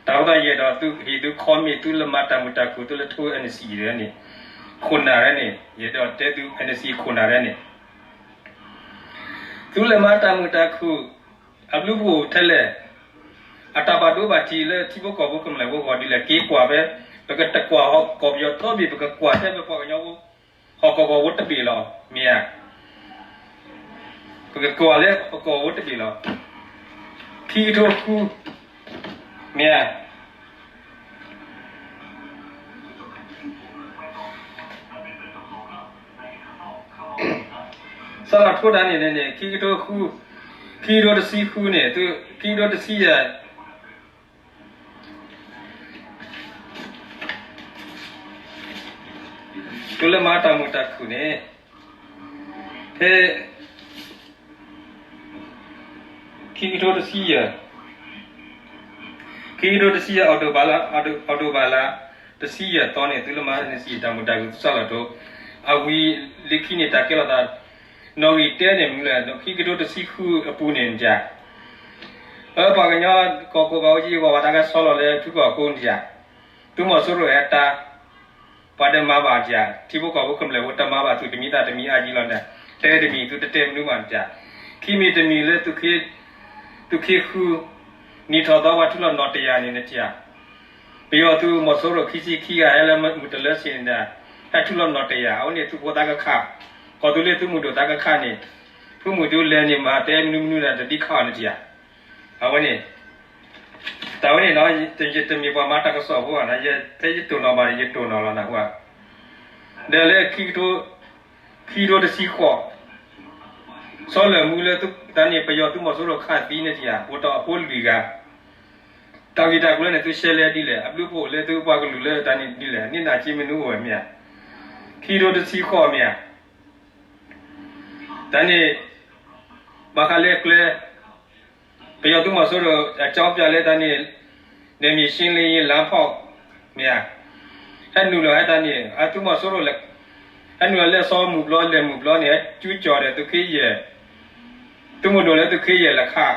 တၢ်အဃိသတး ယအဲၣ်ဒိးသုဟ့ၣ်သု comment သုလၢမၤတၢ်မုာ်တၢ်ခုၣ် သုလၢထိ NCA န့ၣ် ခိၣ်နၢ်ရဲန့ၣ် ယအဲၣ်ဒိးတဲသု NCA ခိၣ်နၢ်ရဲန့ၣ် သုလၢမၤတၢ်မုာ်တၢ်ခုၣ် အဘျုးဖှိၣ်ထဲလဲၣ်, အတၢ်ဘၣ်ဒိဘၣ်ထံးလၢထံဖိကီၢ်ဖိကမျၢၢ်ဖိအဂီၢ်ဒ်လဲၣ် က့ၤကွၢ်ဖဲ ပကတကွၢ်ဟီၣ်ကီၢ်ပယီၤတီဘ့ၣ် ပကကွၢ်ထဲဖဲပှၤကညီဖိ ဟီၣ်ကဝီၤဖိတဘ့ၣ်လီၤ မ့ၢ်ဧါ. ပကကွၢ်လၢဟီၣ်ကဝီၤဖိတဘ့ၣ်လီၤ. ခံကထိဃု မ့ၢ်ဧါ. စးထီၣ်ထိတၢ်န့ၣ်န့ၣ် ခံကထိဃု, ခံကထိတဆံဃုန့ၣ် ခံကထိတဆံယဲၢ် သုလၢမၤတၢ်မုာ်တၢ်ခုၣ်န့ၣ် ဖဲ ခံကထိတဆံယဲၢ်, ခံကထိတဆံယဲၢ် အီးဒိးဘၣ်လါ, အီးဒိးဘၣ်လါ တဆံယဲၢ်သီန့ၣ် သုလၢမၤ NCA တၢ်မုာ်တၢ်ခုၣ် သုစးထီၣ်ထိ, အဝံၤလၢခံန့ၣ် တၢ်ကဲထီၣ်သး နီၣ်ဂံၢ်တၢန့ၣ်မနုၤလဲၣ်, ခံကထိတဆံဃုအပူၤန့ၣ် နတၢ် အၢ ပှၤကညီကီၢ်ခိၣ်ဘၣ်အိၣ်ကံ ယဂီၢ်ဘၣ်တၢ်ကဲဆီလီၤလၢထူကီၢ်အဃိန့ၣ် သုးမီၤစိရိၤဟဲတၢ် ပှၤတမၤဘၣ်တၢ် ထံဖိကီၢ်ဖိကမျၢၢ်ဖိတမၤဘၣ် သုးတမံၤသးတမံၤအါယံၤလီၤန့ၣ် တဲတမံၤ သုတတဲမနုၤဘၣ်န့ၣ် ခံမံၤတမံၤလၢ သုးခ့ဃု နံၣ်ထီၣ်သီပှၤထူလီၤနီၢ်တယၢ်န့ၣ် နတၢ် ပယီၤသုးမီၤစိရိၤခံဆံခံဂၤဟဲလၢမုၢ်တလၢစ့ၢ်န့ၣ် ဟဲထူလီၤနီၢ်တယၢ် အဝဲန့ၣ်သုးဖိသးကခး ကီၢ်သူလ့ၤသုးမုၢ်ဒိၣ်သးကခးန့ၣ် ဖုမုၢ်ဒူလဲၤန့ၣ် မၤတဲမနုၤမနုၤဒီး တဒ်ခးအီၤန့ၣ်တၢ် အဝဲန့ၣ် တၢ်ဝဲန့ၣ်နီၤ ယတမ့ၢ်ပှၤမၤတၢ်ကစီၣ်ဖိဘၣ်နီၤ ဖဲယတိၢ်နီၣ်ဘၣ်န့ၣ် ယတိၢ်နီၣ်လီၤနၢ်ဟူဧါ. ဒီးလၢ ခံကထိတဆံဃိး ဆီလၢမူလၢတၢ်န့ၣ် ပယီၤသုးမီၤစိရိၤခးသံန့ၣ်တၢ် အိၣ်တ့ၢ်အဖိလွံၢ်ဂၤ တၢ်ဂ့ၢ်တၢ်ကျိၤန့ၣ် သုရှဲလဲဒ်လဲၣ်, အဘျုးဖှိၣ်လၢသုပှၤကလုာ်လၢတၢ်န့ၣ်ဒ်လဲၣ်, န့ၢ်နၢ်က့မနုၤအိၣ်ဝဲမ့ၢ်ဧါ, ခံကထိတဆံဃိးမ့ၢ်ဧါ, တၢ်န့ၣ် ဘၣ်ဃးလၢကျဲ ပယီၤသုးမီၤစိရိၤ အကြောင်းပြလၢတၢ်န့ၣ် နယ်မြေရှင်းလင်းရေးလမ်းဖောက် မ့ၢ်ဧါ, ဟဲနုာ်လီၤဟဲတၢ်န့ၣ် အသုးမီၤစိရိၤ ဟဲနုာ်လီၤလၢအစီမုၢ်ဘျီ လဲၤမုၢ်ဘျီန့ၣ် ဟဲကၠူကၠီၤဒီးသုးခ့ယဲၢ်, သုးမုၢ်ဒိၣ်လၢသုးခ့ယဲၢ်လၢခါ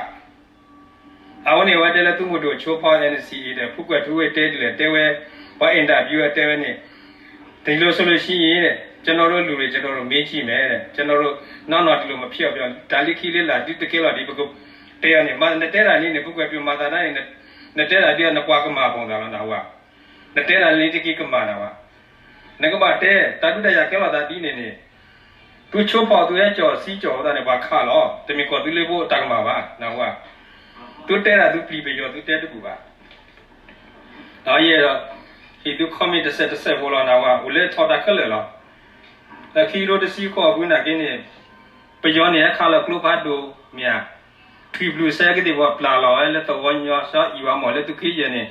အဝဲန့ၣ် အဝဲတဲလၢသုးမုၢ်ဒိၣ်ဆိဖီ NCA ဒီး ဖုကွဲးထူဝ့ၣ်တဲဒ်လဲၣ် တဲဝဲ ပှၤ interview တဲဝဲန့ၣ် ဒီလိုဆိုလို့ရှိရင်တဲ့ ကျွန်တော်တို့လူတွေ ကျွန်တော်တို့မေးကြည့်မယ်တဲ့ ကျွန်တော်တို့ နောက်နောက်ဒီလိုမဖြစ်အောင် ပြော တၢ်လၢခံလၢလာ် ဒ်တကဲလီၤဒ်ပကတဲအီၤန့ၣ် နတဲတၢ်န့ၣ်န့ၣ် ဖုကွဲးထူမၤသးဒ်န့ၣ် နတဲတၢ်ဒ်နပှၤကမၣ်ပိာ်သးလီၤနဝဲ နတဲတၢ်လၢတက့ၢ်ကမၣ်နဝဲ နကဘၣ်တဲ တၢ်ဒုးတၢ်ယၤကဲလီၤသးဒ်န့ၣ်န့ၣ် သုဆိဖီသုဟဲကၠီၣ်စံကၠီၣ်သးန့ၣ် ပှၤခးလီၤ တမ့ၢ်ကီၢ်သူလ့ၤဖိတၢ်ကမၣ်ဘၣ် နဝဲ သုတဲတၢ်သုပျံၤပယီၤ သုတဲတဘူၣ်ဘၣ် ဒီးယအဲၣ်ဒိး ဟ့ၣ်သု comment တစဲးတစဲးဖိလီၤနဝဲ အိၣ်လၢထီဒါခဲလၢာ်လီၤ. လၢခံကထိတဆံဃိးအပူၤနာ်က့န့ၣ် ပယီၤန့ၣ်ဟဲခးလီၤကျိဖးဒိၣ်မ့ၢ်ဧါ, ထံၣ်ဘျုးစဲကသ့ၣ်ပှၤပျၢ်လီၤဝဲလၢသဝီညီ စီၤအံၣ်ဝါမီၢ်လၢသုးခ့ယဲၢ်န့ၣ်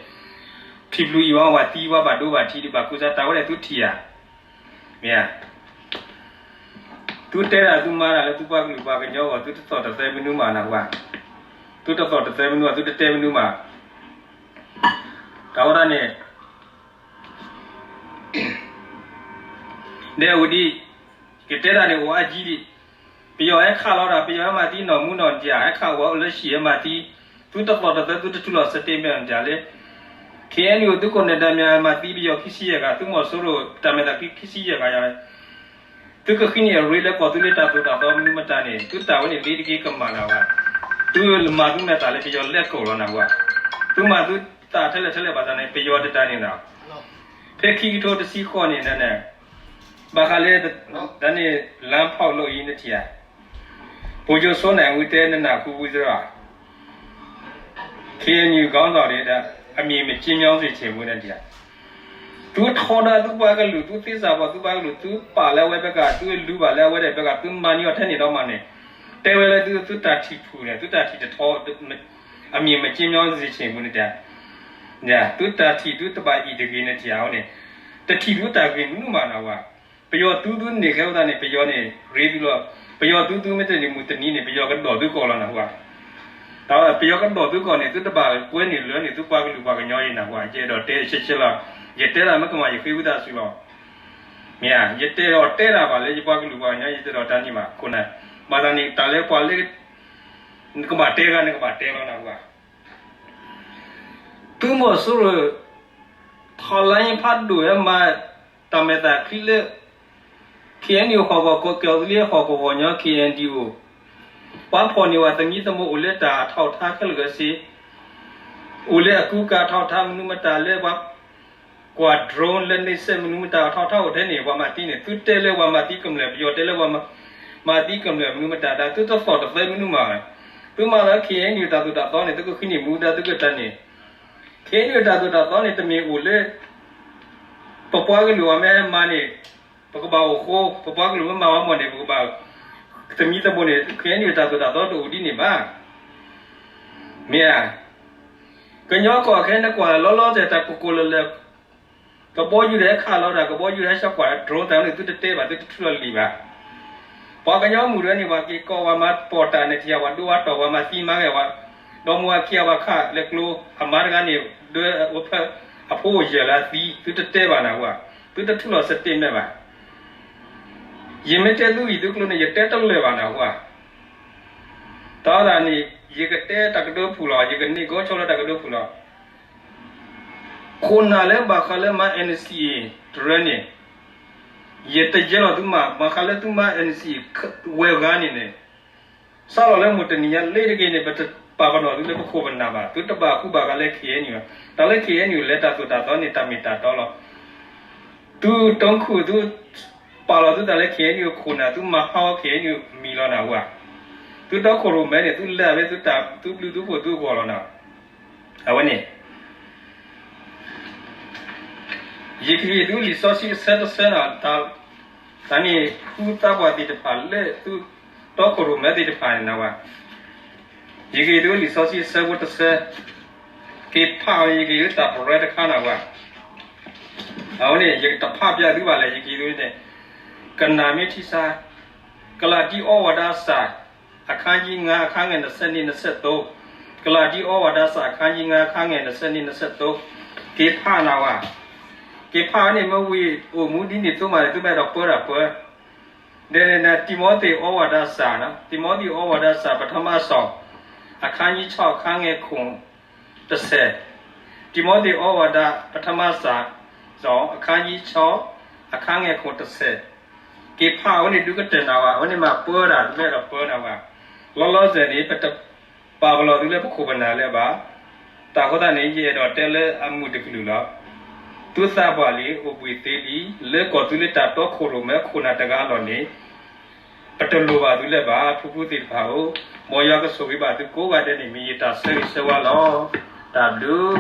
ထံၣ်ဘျုးအံၣ်ဝါဝဲသံဝဲဘၣ်ဒိဘၣ်ထံးဒံးဘၣ် ကူစါတၢ်ဝဲဒၣ်သုထံၣ်ဧါ, မ့ၢ်ဧါ သုတဲတၢ်သုမၤတၢ်လၢသုပှၤကလုာ်ပှၤကညီအဂီၢ် သုတသီၣ်တသဲမနုၤမးနဝဲ, သုတသီၣ်တသဲမနုၤ သုတတဲမနုၤမး တၢ်ဝဲဒၣ်န့ၣ် ဒဲးဝံၤဒံး ကတဲတၢ်န့ၣ်အိၣ်အါကံဒံး, ပယီၤဟဲခးလီၤတၢ် ပယီၤဟဲမၤသံနီၢ်မူနီၢ်တၢ် ဟဲခးဝဲအိၣ်လၢဟံၣ်ဟဲမၤသံ, သုတသီၣ်တသဲ သုတထူလီၤ statement တၢ်လၢ ခ့ၣ်အဲၣ်ယူၣ် သုးခိၣ်နၢၤဒါမ့ၢ်မၤသံပယီၤခံဆံယဲၢ်ဂၤ သုးမီၤစိရိၤ တၢ်မဲာ်သးခံခံဆံယဲၢ်ဂၤယၤ သုကဃ့န့ၢ်အရ့လၢကီၢ်သူလ့ၤတၢ်သိၣ်တၢ်သီမနုၤမတၤန့ၣ် သုတၢ်ဝဲန့ၣ်လ့တက့ၢ်ကမၣ်နဝဲ, သုမၤသုမဲာ်သၣ်လၢပယီၤလဲၤကိာ်လီၤနဝဲ, သုမၤသုသးထဲလဲၣ်ထဲလဲၣ်ဘၣ်ဆၣ်န့ၣ် ပယီၤတတၢ်န့ၣ်လီၤ, ဖဲခံကထိတဆံဃိးန့ၣ်န့ၣ် ဘၣ်ဃးလၢ တၢ်န့ၣ် လမ်းဖောက်လို့အံၤနထံၣ်ဧါ, ဗိုလ်ချုပ်စောနိုင်ဦးတဲနနၢ်ဟူဝံၤသရၣ် ခ့ၣ်အဲၣ်ယူၣ် ခေါင်းဆောင်တွေ အမည်မကျဉ်းမြောင်းစေချင်ဘူးနထံၣ်ဧါ, သုထီဒါသုပှၤကလုာ် သုသ့စၢ်ပှၤသုပှၤကလုာ် သုပာ်လၢအဝဲဘၣ်ဂၤ သုလူၤဘၣ်လၢအဝဲဒၣ်ဘၣ်ဂၤ သုမၤန့ၢ်အီၤထဲန့ၣ်ဒီးမးန့ၣ်, တဲဝဲလၢသု သုတၢ်ထံၣ်ဖုၣ်န့ၣ် သုတၢ်ထံၣ်တထီ အမံၤမက့ညီစ့ဆ့ၣ်မူန့ၣ် သုတၢ်ထံၣ်သုတဘၣ်အံၤတဂ့ၤန့ၣ်ထံၣ်ဧါန့ၣ်, တထံၣ်သုတၢ်ဂ့ၢ်မနုၤမးနဝဲ, ပယီၤသုသုန့ၣ်ကဲဝဲသးန့ၣ် ပယီၤန့ၣ် ရ့သုလီၤ, ပယီၤသုသုမ့ၢ်တန့ၢ်မုၢ်တနံၤန့ၣ် ပယီၤကဒိးသုကီၢ်လီၤနဝဲ, တၢ်ဝဲဒၣ်ပယီၤကဒိးသုကီၢ်န့ၣ် သုတဘၣ်ကွဲန့ၢ်လၢန့ၣ် သုပှၤကလုာ်ပှၤကညီအံၤနဝဲ ယအဲၣ်ဒိးတဲဆဲးဆဲးလီၤ, ယတဲလၢမ့ၢ်ကမၣ်ယဃ့ဝံသးစူၤလီၤ မ့ၢ်ဧါ, ယတဲဒီးတဲတၢ်ဘၣ်လၢယပှၤကလုာ်ပှၤကညီ ယတဲဒီးတၢ်န့ၣ်ဘၣ်, ခိၣ်နၢ်, ဘၣ်ဆၣ်န့ၣ် တၢ်လၢပှၤလၢ နကဘၣ်တဲဂၤ နကဘၣ်တဲလီၤနဝဲ, သုးမီၤစိရိၤ ထီၣ်လါယဖးဒိၣ်ဟဲမၤ တၢ်မဲာ်သၣ်ချံလၢ ခ့ၣ်အဲၣ်ယူၣ်ဟီၣ်ကဝီၤ ကီၢ်သူလ့ၤဟီၣ်ကဝီၤညီ ခ့ၣ်အဲၣ်ယူၣ် ပှၤဖီၣ်န့ၢ်ဝဲသမံသမိးအိၣ်လၢတၢ်အထောက်အထားခဲလၢာ်ခဲဆ့, အိၣ်လၢအကူကၤအထောက်အထားမနုၤမတၤလၢပှၤ ကွၢ် drone လၢန့ဆဲးမနုၤမတၤအထောက်အထားအိၣ်ထဲန့ၣ် ပှၤမၤသံန့ၣ် သုတဲလၢပှၤမၤသံကမျၢၢ် ပယီၤတဲလၢပှၤမၤသံကမျၢၢ်မနုၤမတၤဒၣ် သုတသီၣ်တသဲမနုၤမး, သုမၤလၢ ခ့ၣ်အဲၣ်ယူၣ် တၢ်သိၣ်တၢ်သီန့ၣ် သုကဃုန့ၢ်မူဒါသုကတၢၢ်န့ၣ်, ခ့ၣ်အဲၣ်ယူၣ် တၢ်သိၣ်တၢ်သီန့ၣ် တမ့ၢ်အိၣ်လၢ ပပှၤကလုာ်အီၤမ့ၢ်ဟဲမၤန့ၣ် ပကဘၣ်အိၣ်ဃိ, ပပှၤကလုာ်မ့ၢ်မၤဝဲမီၢ်န့ၣ် ပကဘၣ် သမံသမိးန့ၣ် ခ့ၣ်အဲၣ်ယူၣ် တၢ်သိၣ်တၢ်သီတအိၣ်ဒ်န့ၣ်ဘၣ်, မ့ၢ်ဧါ, ကညီကီၢ်ခဲနကွၢ်လီၤလီၤဆဲးတၢ်ကိၢ်ကိၢ်လၢၤလၢၤ, ကဘီယူၤဒီးဟဲခးလီၤတၢ် ကဘီယူၤဒီးဟဲဆှၢကွၢ် drone တၢ်န့ၣ် သုတတဲဘၣ် သုတထူလီၤလံာ်ဘၣ်, ပှၤကညီမုၢ်တဂၤန့ၣ် ပှၤက့ၤကိးဝဲမၤပိာ်တၢ်န့ၣ်ထံၣ် ပှၤဒိဝဲတီၢ်ဝဲမၤသံမၤဂဲၤဝဲ, ဒီမါဝၤခံဂၤဝဲခးလၢကျိ အမါတဂၤန့ၣ် ဒၢဝဲဖၢ အဖိအိၣ်ယဲၢ်လၢအသံ သုတတဲဘၣ်နဟူဧါ, သုတထူလီၤ statement ဘၣ်, ယမ့ၢ်တဲသုဂံၢ်သုကျိၤန့ၣ် ယတဲတလၢာ်ဘၣ်နဟူဧါ, တၢ်ဝဲဒၣ်န့ၣ် ယကတဲတၢ်ကဒၢဖုၣ်လီၤ ယကန့ၢ်ကီဆီလၢတၢ်ကဒၢဖုၣ်လီၤ ခိၣ်နၢ်လၢဘၣ်ဃးလၢမၤ NCA တရၢန့ၣ် ယတယဲလီၤသုမၤ ဘၣ်ဃးလၢသုမၤ NCA ဝဲဂၤန့ၣ်န့ၣ် စးလီၤလၢမုၢ်တနံၤညါလ့ၤတဂ့ၤန့ၣ် ပတပာ်ပနီၣ်သုလၢပခိၣ်ပနၢ်ဘၣ် သုတဘၣ်ဃူဘၣ်ဃးလၢ ခ့ၣ်အဲၣ်ယူၣ် တၢ်လၢ ခ့ၣ်အဲၣ်ယူၣ် လဲၤတၢ်သိၣ်တၢ်သီန့ၣ် တၢ်မ့ၢ်တၢ်တီလီၤ သုတုံးခုၣ်သု ပာ်လီၤသုသးလၢ ခ့ၣ်အဲၣ်ယူၣ် ခိၣ်နၢ် သုမၤဟးဂီၤ ခ့ၣ်အဲၣ်ယူၣ် မံၤလီၤနဟူဧါ, သုတီခိၣ်ရိၣ်မဲန့ၣ် သုလဲၤဝဲသုတၢ် သုဘျုးသုဖှိၣ်သုဂီၢ်လီၤနၤ, အဝဲန့ၣ် ယကဟ့ၣ်သုလံာ်စီဆှံအဆၢတဆၢနၤ, တၢ်န့ၣ်ဃုသးပှၢ်သ့ၣ်တဖၣ်လၢသုတီခိၣ်ရိၣ်မဲသ့ၣ်တဖၣ်န့ၣ်နဝဲ, ယကဟ့ၣ်သုလံာ်စီဆှံအဆၢဖိတဆၢ, က့ၤဖးအီၤ ယက့ၤသးပရၢတခါနၤဝဲ, အဝဲန့ၣ် ယတဖးပျးသုဘၣ်လဲၣ် ယက့ၤသုန့ၣ်, ကနၣ်မ့ၢ်ထံဆါ, ကလၤတံ အီဝဲဒၣ်စး အခန်းကြီးငါး အခန်းငယ်နှစ်ဆယ့်နှစ် နှစ်ဆယ့်သုံး, ကလၤတံ အီဝဲဒၣ်စး အခန်းကြီးငါး အခန်းငယ်နှစ်ဆယ့်နှစ် နှစ်ဆယ့်သုံး, က့ၤဖးနၤဝဲ, က့ၤဖးန့ၣ် မ့ၢ်ဝံၤအိၣ်မူဒ်န့ၣ် သုမၤန့ၣ် သုမ့ၢ်အဲၣ်ဒိးပၢတၢ်ပၢ ဒီးန့ၣ် တိၤမီသ့း အီဝဲဒၣ်စး, တိၤမီသ့း အီဝဲဒၣ်စး ပထမစောင် အခန်းကြီးခြောက် အခန်းငယ်ခုနစ်ဆယ့်, တိၤမီသ့း အီဝဲဒၣ် ပထမစောင် အခန်းကြီးခြောက် အခန်းငယ်ခုနစ်ဆယ့်, က့ၤဖးအဝဲန့ၣ် ဒုးကတၢၢ်နၤဝဲ, အဝဲန့ၣ်မၤပၢတၢ် သုမ့ၢ်အဲၣ်ဒိးပၢနၤဝဲ, လီၤလီၤဆဲးန့ၣ် ပတပာ်ပလီၢ်သုလၢပခိၣ်ပနၢ်လၢၤဘၣ်. တၢ်ဃိသတးန့ၣ် ယအဲၣ်ဒိးတဲလၢအမုာ်တကလုာ်လီၤ. သုသးပှၢ်လံ အိၣ်ဘှံးသ့လံ, လၢကီၢ်သူလ့ၤတၢ်တီခိၣ်ရိၣ်မဲခိၣ်နၢ်တဂၤအလီၢ်န့ၣ် ပတလိၣ်ဘၣ်သုလၢၤဘၣ် ဖုဖုသ့ၣ်တဖၣ်ဧၢ, မ်ယွၤကဆိၣ်ဂ့ၤဘၣ်သုကိးဂၤဒဲးန့ၣ် မ့ၢ်ယတၢ်ဆၢဂ့ၤဆၢဝါလီၤ. တၢ်ဘျုး